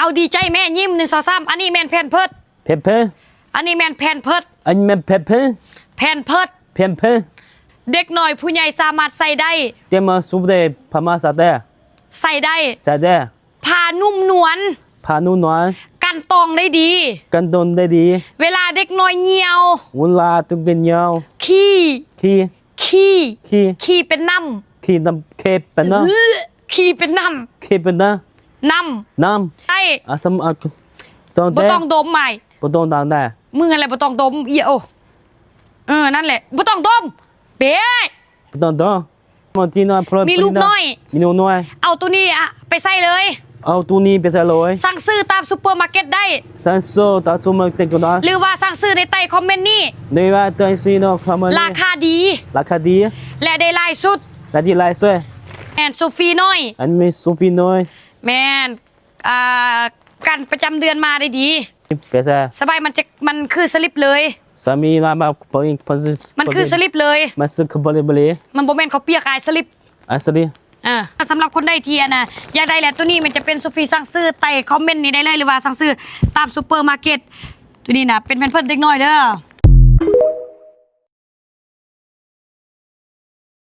ເອົາດີໃຈແມ່ ຍິ້ມ ໜຶ່ງ ສອງ ສາມ ອັນນີ້ແມ່ນແພມເພີດ ແພມເພີດ ອັນນີ້ແມ່ນແພມເພີດ ອັນນີ້ແມ່ນແພມເພີດ ແພມເພີດ ແພມເພີດ ເດັກນ້ອຍຜູ້ໃຫຍ່ສາມາດໃສ່ໄດ້ ເຕມາສຸບເດ ພາມາສາແຕ ໃສ່ໄດ້ ສາແຕ ຜ້ານຸ້ມນວນ ຜ້ານຸ້ມນວນ ກັ່ນຕອງໄດ້ດີ ກັ່ນຕອງໄດ້ດີ ເວລາເດັກນ້ອຍຍ່ຽວ ເວລາເດັກນ້ອຍຍ່ຽວ ຂີ້ ຂີ້ ຂີ້ ຂີ້ ຂີ້ເປັນນ້ຳ ຂີ້ນ້ຳ ເຄເປັນນ້ຳ ເອີ ຂີ້ເປັນນ້ຳ ເຄເປັນນ້ຳ ນ້ຳ ນ້ຳ ໄດ້ ອາ ສຳ ອາ ຕ້ອງ ບໍ່ຕ້ອງດົມ ໄໝ ບໍ່ຕ້ອງດັງແດ່ ມຶງຫັ້ນແຫຼະບໍ່ຕ້ອງດົມ ອີໂອ ເອີ ນັ້ນແຫຼະ ບໍ່ຕ້ອງດົມ ເບ້ ບໍ່ຕ້ອງດົມ ມີລູກນ້ອຍ ມີລູກນ້ອຍ ເອົາໂຕນີ້ ອະ ໄປໃສ່ເລີຍ ເອົາໂຕນີ້ໄປໃສ່ເລີຍ ສັ່ງຊື້ຕາມຊຸບເປີມາເກັດໄດ້ ສັ່ງຊື້ຕາມຊຸບເປີມາເກັດກໍໄດ້ ຫຼືວ່າສັ່ງຊື້ໃນໃຕ້ຄອມເມັນນີ້ ຫຼືວ່າໃຕ້ຊີໂນຄອມເມັນນີ້ ລາຄາດີ ລາຄາດີ ແລະໄດ້ຫຼາຍຊຸດ ແລະໄດ້ຫຼາຍຊຸດ ແມ່ນໂຊຟີນ້ອຍ ອັນມີໂຊຟີນ້ອຍ ແມ່ນ ອ່າ ການປະຈຳເດືອນມາໄດ້ດີ ເປັນຊະ ສະບາຍ ມັນຈະ ມັນຄືສະລິບເລີຍ ສາມີມາ ມາ ມັນຄືສະລິບເລີຍ ມັນຄືສະລິບເລີຍ ມັນບໍ່ແມ່ນເຂົ້າປຽກອາຍ ສະລິບ ອາຍ ສະລິບ ເອີ ສຳລັບຄົນໃດທີ່ ອັນນ່າ ຢາກໄດ້ແຫຼະ ໂຕນີ້ມັນຈະເປັນໂຊຟີ ສັ່ງຊື້ໃຕ້ຄອມເມັນນີ້ໄດ້ເລີຍ ຫຼືວ່າສັ່ງຊື້ຕາມຊຸບເປີມາເກັດ ໂຕນີ້ນະ ເປັນແພມເພີດເດັກນ້ອຍເດີ.